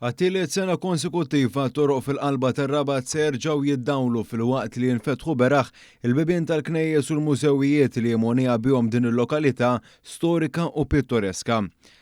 Għat-tielet sena konsekuttiva toroq fil-qalba tar-Rabat se jerġgħu jiddawlu filwaqt li jinfetħu beraħ il-bibien tal-knejjes u l-mużewijiet li mogħnija bihom din il-lokalità storika u pittoreska.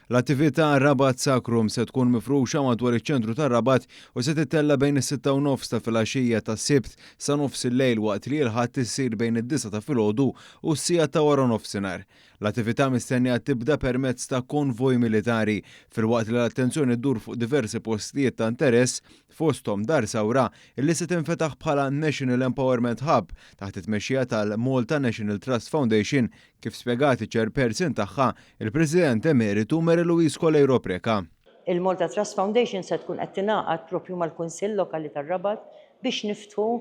L-attività Rabat Sacrum se tkun mifruxa madwar iċ-ċentru tar-Rabat u se tittella' bejn is-sitta u nofs ta' filgħaxija tas-Sibt sa nofs il-lejl waqt li l-Ħadd issir bejn id-disgħa ta' filgħodu u s-siegħa ta' waranofsinhar. L-attività mistennija tibda permezz ta' konvoj militari, filwaqt li l-attenzjoni ddur fuq diversi postijiet ta' interess, fosthom Dar Sawra, illi se tinfetaħ bħala National Empowerment Hub taħt it-tmexxija tal-Malta National Trust Foundation, kif spjegat iċ-Chairperson tagħha, il-President Emeritu Mary Louise Coleiro Preca. Il-Malta Trust Foundation se tkun qed tingħaqad proprju mal-Kunsill Lokali tar-Rabat biex niftħu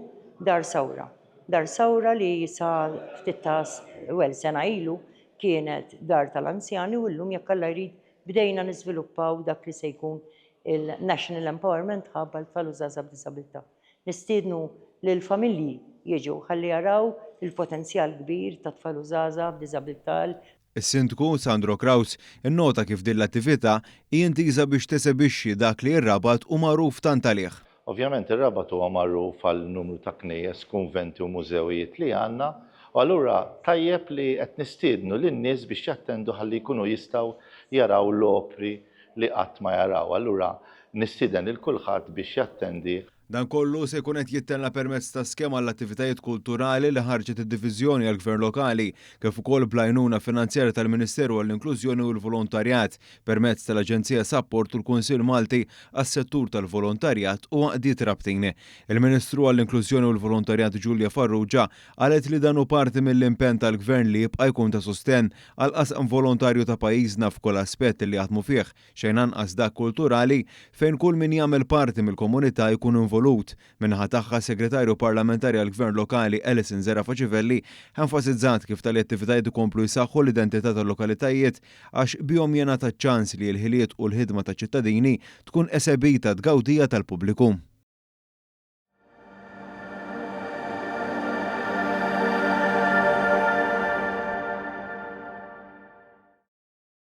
Dar Sawra. Dar Sawra li sa ftit ta' well sena ilu kienet dar tal-anzjani u llum jekk Alla jrid bdejna niżviluppaw dak li se jkun il-National Empowerment Hub għal tfal u żgħażagħ b'diżabilità. Nistiednu lill-familji jiġu ħalli jaraw il-potenzjal kbir ta' tfal u żgħażagħ b'diżabilità. Is-Sindku, Sandro Craus, innota kif din l-attività hi intiża biex tesebixxi dak li r-Rabat hu magħruf tant għalih. Ovvjament ir-Rabat huwa magħruf għal numru ta' knejjes, kunventi u mużewijiet li għandna u allura tajjeb li qed nistiednu lin-nies biex jattendu ħalli jkunu jistgħu jaraw l-opri li qatt ma jaraw. Allura nistieden lil kulħadd biex jattendi. Dan kollu se jkun qed jittella' permezz ta' skema għall-attivitajiet kulturali li ħarġet id-Diviżjoni għall-Gvern Lokali, kif ukoll bl-għajnuna finanzjarja tal-Ministeru għall-Inklużjoni u l-Volontarjat, permezz tal-Aġenzija Sapport u l-Kunsill Malti għas-Settur tal-Volontarjat u Għaqdiet Rabtin. Il-Ministru għall-Inklużjoni u l-Volontarjat Julia Farrugia qalet li dan hu parti mill-impenn tal-Gvern li jibqa' jkun ta' sostenn għall-qasam volontarju ta' pajjiżna f'kull aspett li jaħdmu fih xejn anqas dak kulturali, fejn kull min jagħmel parti mill-komunità jkun involut. Min-naħa tagħha, s-Segretarju Parlamentari għall-Gvern Lokali Alison Zerafa Civelli enfasizzat kif tali attivitajiet ikomplu jsaħħu l-identità tal-lokalitajiet għax bihom jingħata ċ-ċans li l-ħiliet u l-ħidma taċ-ċittadini tkun esebita għat-tgawdija tal-pubbliku.